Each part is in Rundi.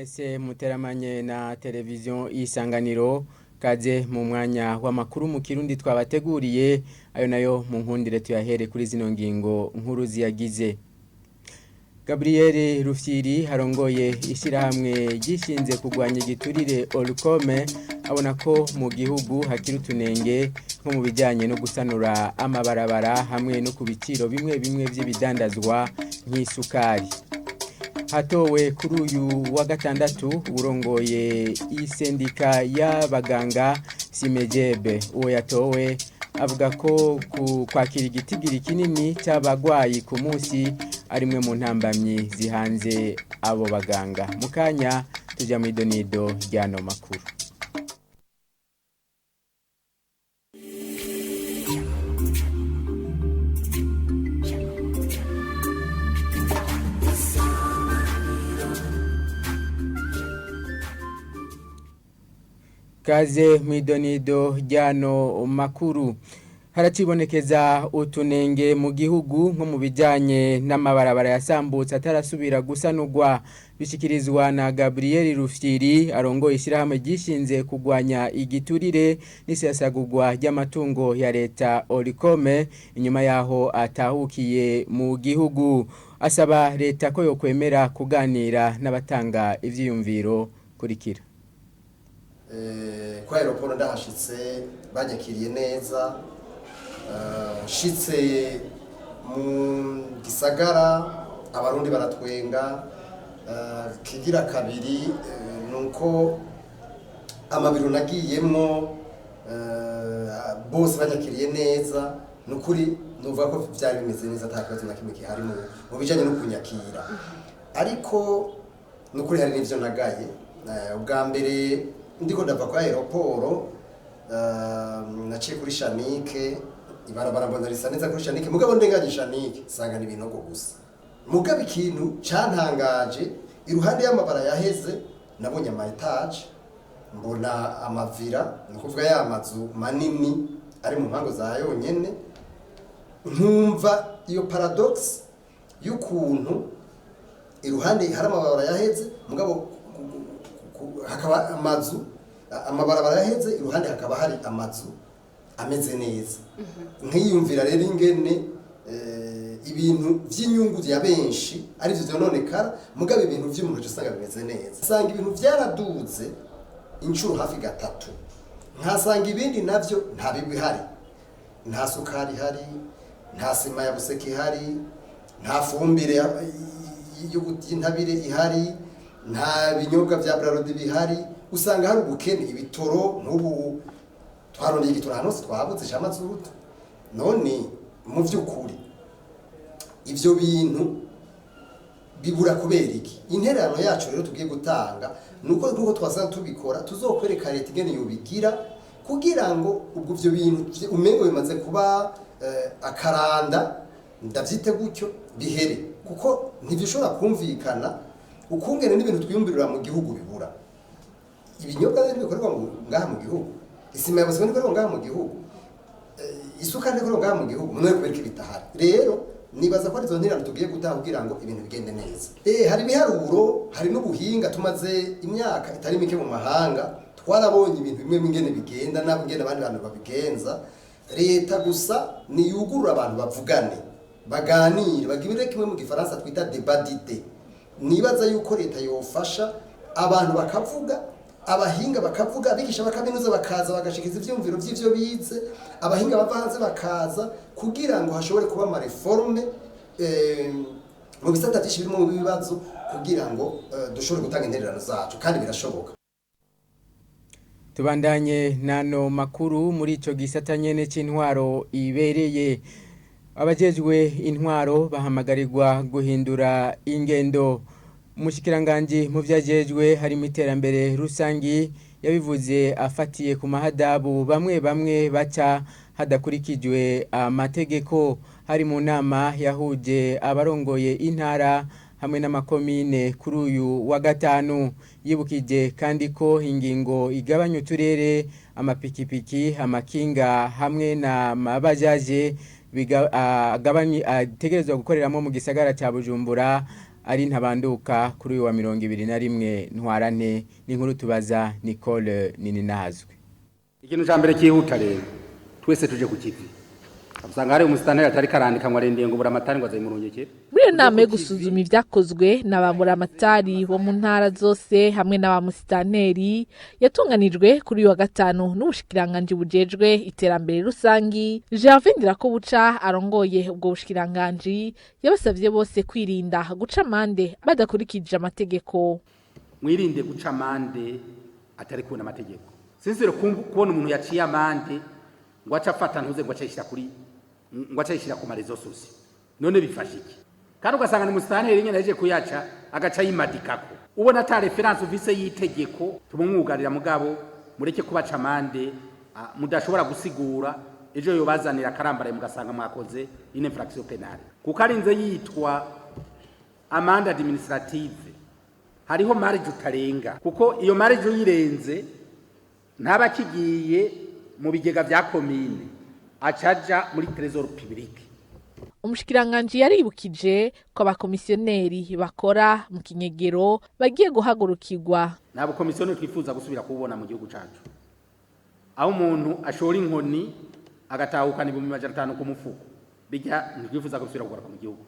Mwese muteramanye na televiziyo Isanganiro, kaze mu mwanya w'amakuru mu Kirundi twabateguriye, ayo nayo mu nkundire tuyahere kuri zino ngingo nkuru ziyagize. Gabriel Rufyiri harongoye ishyirahamwe ryishinze kurwanya igiturire Orukome, abona ko mu gihugu hakiri utunenge nko mu bijyanye no gusanura amabarabara hamwe no ku biciro bimwe bimwe by'ibidandazwa nk'isukari. Hatowe kuri uyu wa gatandatu urongoye isendika y'abaganga Simejebe. Uwo yatowe avuga ko kwakira igitigiri kinini cy'abagwayi ku munsi ari imwe mu ntambamyi zihanze abo baganga. Mu kanya tujya mu idonido ry'ano makuru. Kaze mu idonido ry'ano makuru. Haracibonekeza utunenge mu gihugu nko mu bijyanye n'amabarabara yasambutse atarasubira gusanurwa, bishikirizwa na Gabriel Rufyiri arongoye ishyirahamwe ryishinze kurwanya igiturire n'isesagurwa ry'amatungo ya leta Orikome, inyuma yaho atahukiye mu gihugu. Asaba leta ko yokwemera kuganira n'abatanga ivyiyumviro. Kurikira. Kwa aeroport ndahashitse banyakiriye neza, nshitse mu gisagara abarundi baratwenga. Kigira kabiri nuko amabiro nagiyemwo bose banyakiriye neza, nukuri nuvuga ko vyari bimeze neza, ata kibazo na kimwe gihari mu bijanye no kunyakira. Ariko nukuri hari n'ivyo nagaye. Ubwa mbere ndiko ndava kwa aeroport, naciye kuri Shanike, ibarabara mbona risa neza kuri Shanike, mugabo ndenganye Shanike sanga ni ibinogo gusa. Mugabo ikintu cantangaje, iruhande y'amabara yaheze nabonye ama etage, mbona amavira, ni ukuvuga ya mazu manini ari mu mpango za yonyene. Nkumva iyo paradox y'ukuntu iruhande hari amabara yaheze, mugabo hakaba amazu, amabarabara yaheze iruhande hakaba hari amazu ameze neza. Nkiyumvira rero ingene ibintu vy'inyungu ya benshi ari vyo vyononekara, mugabo ibintu vy'umuntu usanga bimeze neza. Usanga ibintu vyaraduze inshuro hafi gatatu, nkasanga ibindi navyo nta bihari, nta sukari ihari, nta sima ya buseke ihari, nta fumbire y'intabire ihari, nta binyobwa vya Brarudi bihari. Usanga hari ubukene, ibitoro nk'ubu twarondeye igitoro ahantu hose twabuze c'amazutu. None mu vy'ukuri ivyo bintu bibura kubera iki? Intererano yacu rero tugiye gutanga nuko nkuko twasanga tubikora, tuzokwereka leta ingene yobigira kugira ngo ubwo ivyo bintu umengo bimaze kuba akaranda, ndavyite gutyo, bihere, kuko ntivishobora kumvikana ukungene n'ibintu twiyumvirira mu gihugu bibura. Ibinyobwa bikorerwa ngaha mu gihugu, isima ya Busema ikorerwa ngaha mu gihugu, isukari ikorerwa ngaha mu gihugu, none kubera iki bitahari? Rero nibaza ko arizo ntererano tugiye gutanga kugira ngo ibintu bigende neza. Hari ibiharuro, hari n'ubuhinga, tumaze imyaka itari mike mu mahanga, twarabonye ibintu bimwe bingene bigenda n'abingene abandi bantu babigenza. Leta gusa niyugurura abantu bavugane, baganire, bagibire kimwe mu gifaransa twita débat d'idées. Nibaza yuko leta yofasha abantu bakavuga, abahinga bakavuga, abigisha bakaminuza bakaza bagashikiza ivyumviro vy'ivyo bize, abahinga bava hanze bakaza, kugira ngo hashobore kuba ama réformes mu bisata vyinshi birimo mu bibazo, kugira ngo dushobore gutanga intererano zacu, kandi birashoboka. Tubandanye nano makuru muri ico gisata nyene c'intwaro ibereye. Abajejwe intwaro bahamagarirwa guhindura ingendo. Umushikiranganji mu vyajejwe harimo iterambere rusangi yabivuze afatiye ku mahadabu bamwe bamwe baca hadakurikijwe amategeko. Hari mu nama yahuje abarongoye intara hamwe n'amakomine kuri uyu wa gatanu. Yibukije kandi ko ingingo igabanya uturere, amapikipiki, amakinga hamwe na mabajaje ategerezwa gukoreramo mu gisagara ca Bujumbura. ari ntabanduka kuri uyu wa 21 ntwarante. N'inkuru tubaza Nicole Nininahazwe. Ikintu ca mbere cyihuta rero, twese tuje ku kivi, usanga hari umusitanteri atari karandika ngo arendeye ngo buramatari ngo azayimurungikire. Muri iyo nama yo gusuzuma ibyakozwe na ba buramatari bo mu ntara zose hamwe na ba musitanteri yatunganijwe kuri uyu wa gatanu n'ubushikiranganji bujejwe iterambere rusangi, Gervais Ndirakobuca arongoye ubwo bushikiranganji yabasavye bose kwirinda guca amande badakurikije amategeko. Mwirinde guca amande atari kubona amategeko. Sinsire kubona umuntu yaciye amande ngo ace afata ntuze ngo ace yishyira kuri, ngo ace yishyira ku ma réseaux sociaux. None bifashe iki? Kandi ugasanga ni musitanteri nyene yaje kuyaca agaca yimadikako, ubona ata référence ufise y'itegeko. Tumumwugarira, mugabo mureke kubaca amande mudashobora gusigura. Ejo yobazanira akarambaraye mugasanga mwakoze une infraction pénale, kuko arinze yitwa amende administrative hariho marge utarenga, kuko iyo marge uyirenze ntaba akigiye mu bigega vya komine, acaja muri trésor public. Umushikiranganji yaribukije ko abakomisiyoneri bakora mu kinyegero bagiye guhagurukirwa. Nta bukomisiyoneri twifuza gusubira kububona mu gihugu cacu, aho umuntu ashora inkoni agatahukana 500,000 ku mufuko. Bijya ntitwifuza gusubira kugaruka mu gihugu,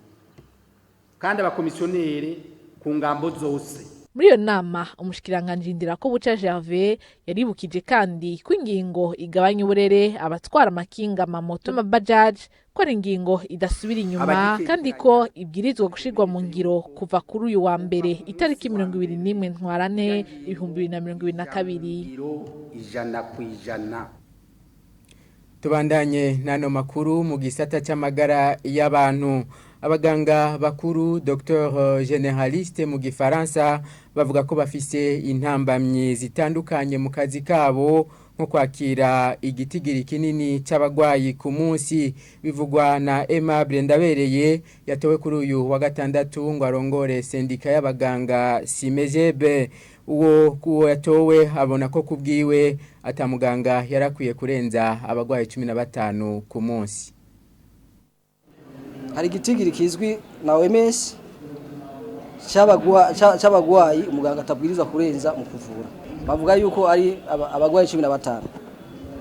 kandi abakomisiyoneri ku ngambo zose. Muri iyo nama, umushikiranganji Ndirakobuca Gervais yaribukije kandi ko ingingo igabanya uburere abatwara amakinga, amamoto n'amabajaji, ko ari ingingo idasubira inyuma, kandi ko ibwirizwa gushirwa mu ngiro kuva kuri uyu wa mbere itariki 21 ntwarante 2022. 100%. Tubandanye n'ano makuru mu gisata c'amagara y'abantu. Abaganga bakuru, docteur généraliste mu gifaransa, bavuga ko bafise intambamyi zitandukanye mu kazi kabo, nko kwakira igitigiri kinini c'abagwayi ku munsi. Bivugwa na Aimable Ndabereye yatowe kuri uyu wa gatandatu ngo arongore sendika y'abaganga Simejebe. Uwo kuwo yatowe abona ko kubwiwe atamuganga yarakwiye kurenza abagwayi 15 ku munsi. Hari igitigiri kizwi na OMS c'abagwayi umuganga atabwirizwa kurenza mu kuvura. Bavuga yuko ari abagwayi 15.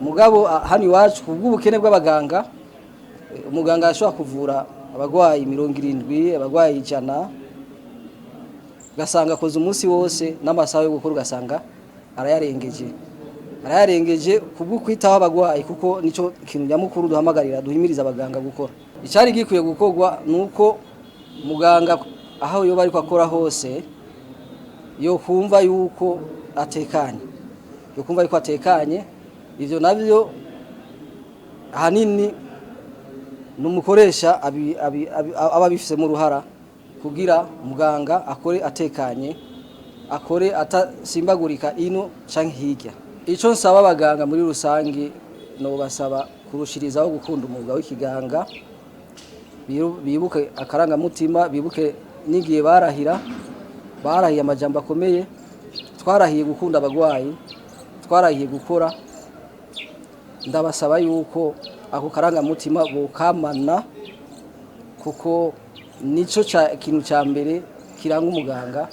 Mugabo hano iwacu, kubw'ubukene bw'abaganga, umuganga ashobora kuvura abagwayi 70, abagwayi 100, ugasanga akoze umunsi wose n'amasaha yo gukora ugasanga arayarengeje kubwo kwitaho abagwayi, kuko nico kintu nyamukuru duhamagarira, duhimiriza abaganga gukora. Icyari gikwiye gukorwa nuko muganga aho yoba ariko akora hose yo kumva yuko atekanye, yo kumva yuko atekanye. Ivyo navyo ahanini numukoresha aba abifisemo uruhara kugira muganga akore atekanye, akore atasimbagurika ino canke hirya. Ico nsaba abaganga muri rusangi, no basaba kurushirizaho gukunda umwuga w'ikiganga, bibuke akarangamutima, bibuke n'igihe barahira, barahiye amajambo akomeye. Twarahiye gukunda abagwayi, twarahiye gukora. Ndabasaba yuko ako karangamutima bokamana, kuko nico kintu ca mbere kiranga umuganga,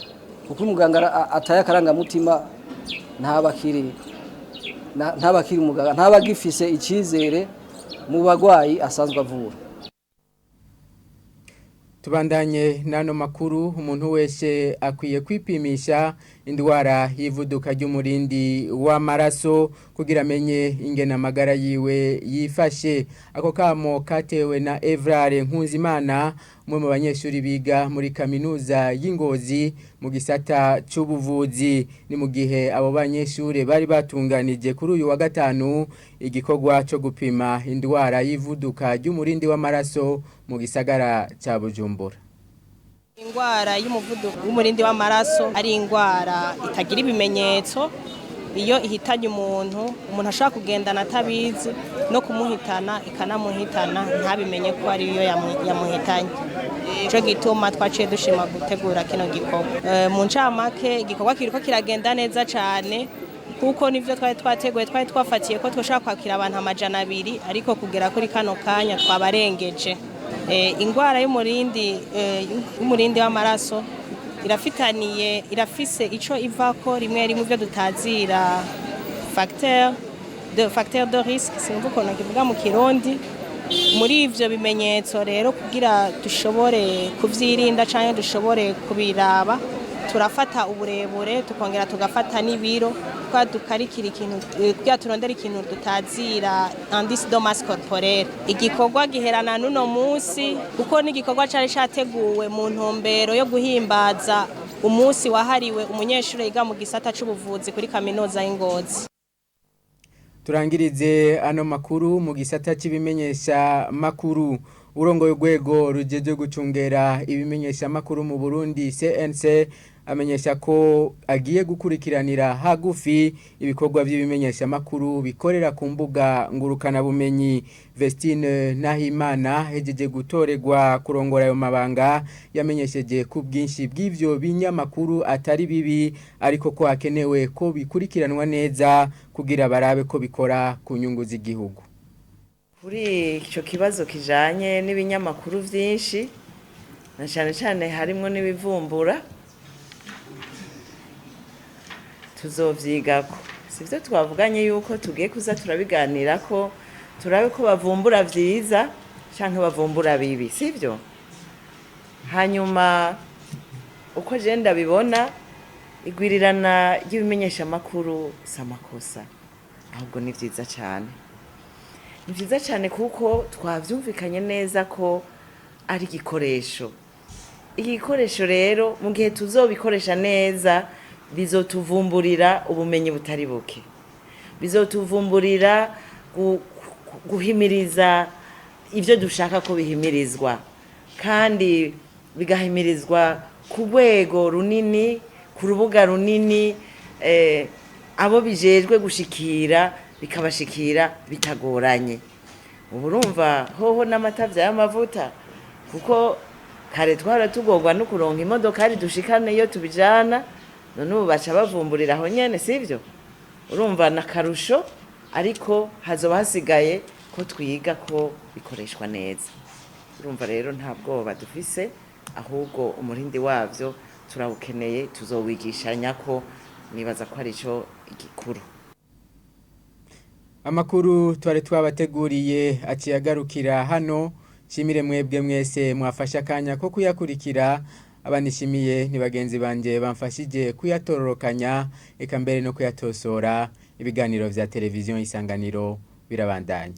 kuko umuganga ataye akarangamutima ntaba akiri umuganga, ntaba agifise icizere mu bagwayi asanzwe avura. Tubandanye n'ano makuru. Umuntu wese akwiye kwipimisha indwara y'ivuduka ry'umurindi w'amaraso kugira amenye ingene amagara yiwe yifashe. Ako kamo katewe na Evrare Nkunzimana, umwe mu banyeshuri biga muri kaminuza y'Ingozi mu gisata c'ubuvuzi. Ni mu gihe abo banyeshuri bari batunganije kuri uyu wa gatanu igikorwa co gupima indwara y'ivuduka ry'umurindi w'amaraso mu gisagara ca Bujumbura. Indwara y'umuvuduko w'umurindi w'amaraso ari indwara itagira ibimenyetso. Iyo ihitanye umuntu, umuntu ashobora kugendana atabizi, no kumuhitana ikanamuhitana ntabimenye ko ariyo yamuhitanye. Ico gituma twaciye dushima gutegura kino gikorwa. Mu ncamake, igikorwa kiriko kiragenda neza cane, kuko nivyo twari twateguye. Twari twafatiye ko twoshobora kwakira abantu 200, ariko kugera kuri kano kanya twabarengeje. Ingwara y'umurindi w'amaraso irafitaniye, irafise ico ivako rimwe rimwe ivyo dutazira facteur de risque, sinumva ukuntu kivuga mu Kirundi. Muri ivyo bimenyetso rero, kugira dushobore kuvyirinda canke dushobore kubiraba, turafata uburebure, tukongera tugafata n'ibiro, kwa dukarikira ikintu kugira turondere ikintu dutazira indice de masse corporelle. Igikorwa giherana n'uno munsi, kuko n'igikorwa cari categuwe mu ntumbero yo guhimbaza umunsi wahariwe umunyeshuri yiga mu gisata c'ubuvuzi kuri kaminuza y'Ingozi. Turangirize ano makuru mu gisata cy'ibimenyesha makuru. Urongoye urwego rujejwe gucungera ibimenyesha makuru mu Burundi, CNC, amenyesha ko agiye gukurikiranira hagufi ibikorwa by'ibimenyesha makuru bikorera ku mbuga ngurukana bumenyi. Vestine Nahimana hejeje gutorerwa kurongora ayo mabanga yamenyesheje ku bwinshi bw'ivyo binyamakuru atari bibi, ariko ko hakenewe ko bikurikiranwa neza kugira barabe ko bikora ku nyungu z'igihugu. Kuri icyo kibazo kijanye n'ibinyamakuru byinshi, na cyane cyane harimo n'ibivumbura, tuzovyigako. Sivyo twavuganye yuko tugiye kuza turabiganira ko turabe ko bavumbura vyiza canke bavumbura bibi, sivyo? Hanyuma uko je ndabibona, igwirirana ry'ibimenyeshamakuru si amakosa, ahubwo ni vyiza cyane. Ni vyiza cyane kuko twavyumvikanye neza ko ari igikoresho. Igikoresho rero, mu gihe tuzobikoresha neza, bizotuvumburira ubumenyi butari buke, bizotuvumburira guhimiriza ibyo dushaka ko bihimirizwa, kandi bigahimirizwa ku rwego runini, ku rubuga runini, abo bijejwe gushikira bikabashikira bitagoranye. Ubu urumva hoho n'amata y'amavuta, kuko kare twara tugorwa no kuronka imodokari dushikane iyo tubijana, none ubu baca bavumburira aho nyene, sivyo? Urumva na karusho, ariko hazoba hasigaye ko twiga ko bikoreshwa neza. Urumva rero nta bwoba dufise, ahubwo umurindi wavyo turawukeneye, tuzowigishanya ko nibaza ko arico igikuru. Amakuru twari twabateguriye aciye agarukira hano. Shimire mwebwe mwese mwafashe akanya ko kuyakurikira. Abanishimiye ni bagenzi banje bamfashije kuyatororokanya, eka mbere no kuyatosora. Ibiganiro vya televiziyo Isanganiro birabandanya.